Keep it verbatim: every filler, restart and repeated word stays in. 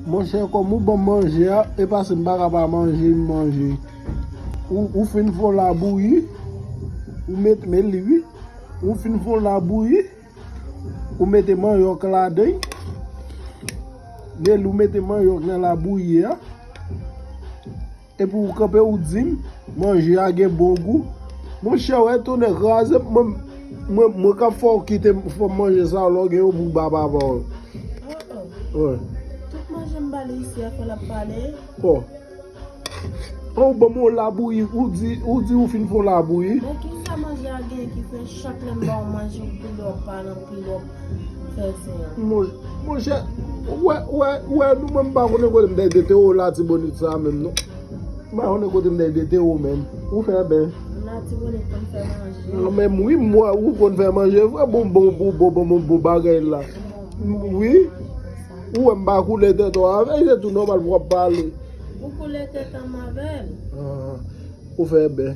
Monchè, kòm ou ban m manje a, e pa si m pa ka pa manje, m manje. Ou, ou fin fè w labouyi, ou met, men li wi. Ou fin fè w labouyi, ou mete manyòk ladan. Neli, ou mete manyòk nan labouyi a. Epi ou kanpe ou di m, manje a gen bon gou. Monchè, wè tonnè kraze m, mwen, mwen, mwen k ap fè w kite m, fè m manje sa, lè w gen yon bouba papa w. Oh, oh. Wè. Tout manje m ba li isi a, fò l ap pale. Bon. An ou ban m yon labouyi, ou di, ou di ou fin fè yon labouyi. Men ki sa manje a gen ki fè chak lè m ba w manje ou pile w ap pale anpil w ap fè zen an. Mon, monchè, wè, wè, wè, nou menm m pa konnen kote m te ede te ou Latibonit sa menm non. M pa konnen kote m te ede te ou menm. Ou fè byen. Latibonit konn fè manje. Nan menm wi, m wè ou konn fè manje vre, bon, bon, bon, bon, bon, bon, bon bagay la. Wi. Ou wè m pa koule tèt ou avè l, se tou nòmal pou w ap pale. Ou koule tèt an m avè l. Ah, ou fè byen.